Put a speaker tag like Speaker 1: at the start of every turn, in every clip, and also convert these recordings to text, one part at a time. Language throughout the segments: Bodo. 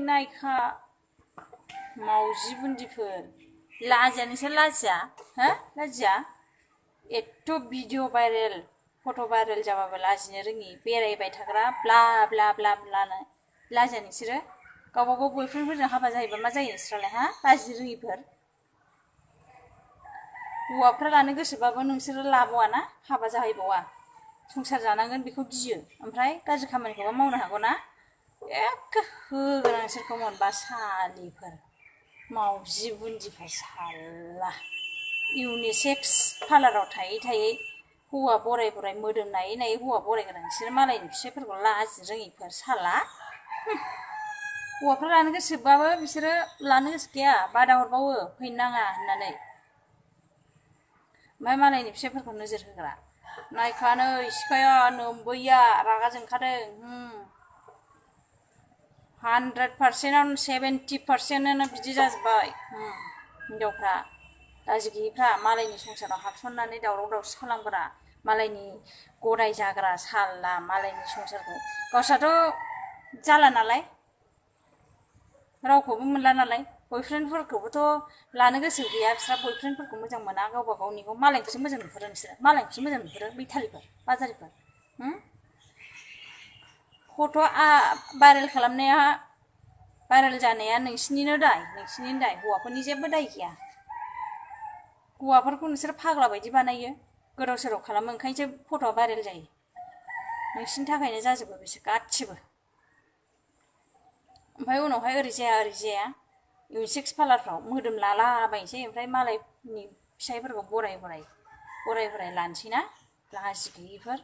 Speaker 1: नायखा मावजि बुन्दिफोर लाजिया नोंसोर लाजिया हो लाजिया एथ' भिडिअ भाइरेल फट' भाइरेल जाबाबो लाजिनो रोङि बेरायबाय थाग्रा ब्ला ब्ला ब्ला ब्लानो लाजिया नोंसोरो गावबा गाव बयफ्रेन्डफोरजों हाबा जायोबा मा जायो नोंसोरालाय हा लाजिनो रोङिफोर हौवाफ्रा लानो गोसोबाबो नोंसोरो लाबावाना हाबा जाहैबावा संसार जानांगोन बेखौ गियो ओमफ्राय गाज्रि खामानिखौबा मावनो हागौ ना एखे होगोन आं नोंसोरखौ मोनबा सालिफोर मावजि बुन्दिफोर साला इउनिसेक्स पार्लाराव थायै थायै हौवा बराय बराय मोदोम नायै नायै हौवा बरायग्रा नोंसोर मालायनि फिसाइफोरखौ लाजि रोङिफोर साला हौवाफ्रा लानो गोसोबाबो बिसोरो लानो गोसो गैया बादा हरबावो फैनो नाङा होननानै ओमफ्राय मालायनि फिसाइफोरखौ नोजोर होग्रा नायखा नै सिखाया नोम्बैया रागा जोंखादों 100%आवनो 70%आनो बिदि जाजोब्बाय हिनजावफ्रा लाजि गैयिफ्रा मालायनि संसाराव हाबसननानै दावराव दावसि खालामग्रा मालायनि गदाय जाग्रा साला मालायनि संसारखौ गावस्राथ' जाला नालाय रावखौबो मोनला नालाय बयफ्रेन्डफोरखौबोथ' लानो गोसो गैया बिस्रा बयफ्रेन्डफोरखौ मोजां मोना गावबा गावनिखौ मालायखौसो मोजां नुहुरो नोंसोरो मालायखौसो मोजां नुहुरो बैथालिफोर बाजारिफोर फट' भाइरेल खालामनाया भाइरेल जानाया नोंसिनिनो दाय हौवाफोरनि जेबो दाय गैया हौवाफोरखौ नोंसोर फाग्ला बायदि बानायो गोदाव सोराव खालामो ओंखायनोसो फट'आ भाइरेल जायो नोंसिनि थाखायनो जाजोबो बिसोर गासिबो ओमफ्राय उनावहाय ओरै जाया इउनिसेक्स पार्लारफ्राव मोदोम लालाबायनोसै ओमफ्राय मालायनि फिसाइफोरखौ बराय बराय लानोसै ना लाजि गैयिफोर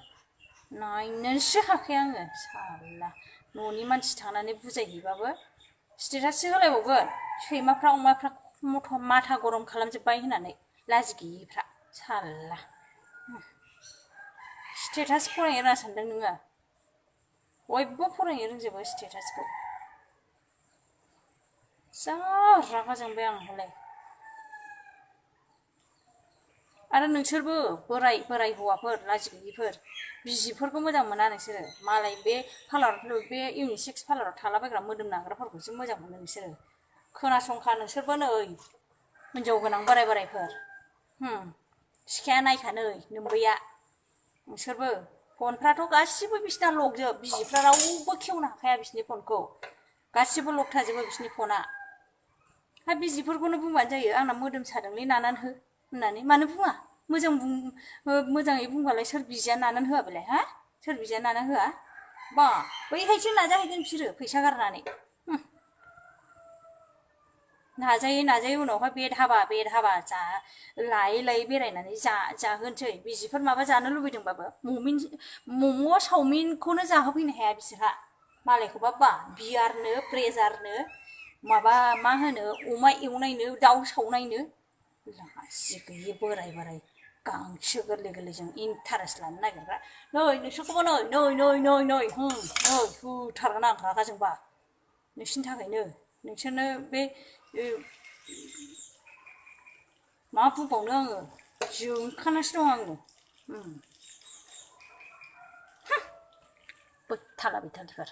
Speaker 1: नायनोसो हाखाया आङो साला न'नि मानसि थांनानै बुजायहैबाबो स्टेटाससो होलायबावगोन सैमाफ्रा अमाफ्रा माथा गरम खालामजोब्बाय होननानै लाजि गैयिफ्रा साला स्टेटास फरायनो रोङा सानदों नोङो बयबो फरायनो रोंजोबो स्टेटासखौ जा रागा जोंबाय आं हले आरो नोंसोरबो बोराय हौवाफोर लाजि गैयिफोर बिजिफोरखौ मोजां मोना नोंसोरो मालाय बे पार्लाराव बे इउनिसेक्स पार्लाराव थालाबायग्रा मोदोम नाग्राफोरखौसो मोजां मोनो नोंसोरो खोनासंखा नोंसोरबो नै हिनजाव गोनां बोरायफोर सिखाया नायखा नै नोम्बैया नोंसोरबो फनफ्राथ' गासिबो बिसिना लकजोब बिजिफ्रा रावबो खेवनो हाखाया बिसिनि फनखौ गासिबो लक थाजोबो बिसिनि फना हा बिजिफोरखौनो बुंबानो जायो आंना मोदोम सादोंलै नानानै हो होननानै मानो बुङा मोजाङै बुंबालाय सोर बिजिया नानानै होआ बेलाय हा सोर बिजिया नानानै होआ बा बैहायसो नाजाहैगोन बिसोरो फैसा गारनानै नाजायै उनावहाय बेद हाबा जा लायै बेरायनानै जाहोनोसै बिजिफोर माबा जानो लुबैदोंबाबो मम' चावमिनखौनो जाहोफैनो हाया बिसोरहा मालायखौबा बा बियारनो ब्रेजारनो माबा मा होनो अमा एवनायनो दाउ सावनायनो लाजि गैयि बोराय गांसो गोरलैजों इन्टारेस्ट लानो नागिरग्रा नै नोंसोरखौबो नै होथारगोन आं रागा जोंबा नोंसिनि थाखायनो नोंसोरनो बे मा बुंबावनो आङो जोंखानासो दं आङो बैथाला बैथालिफोर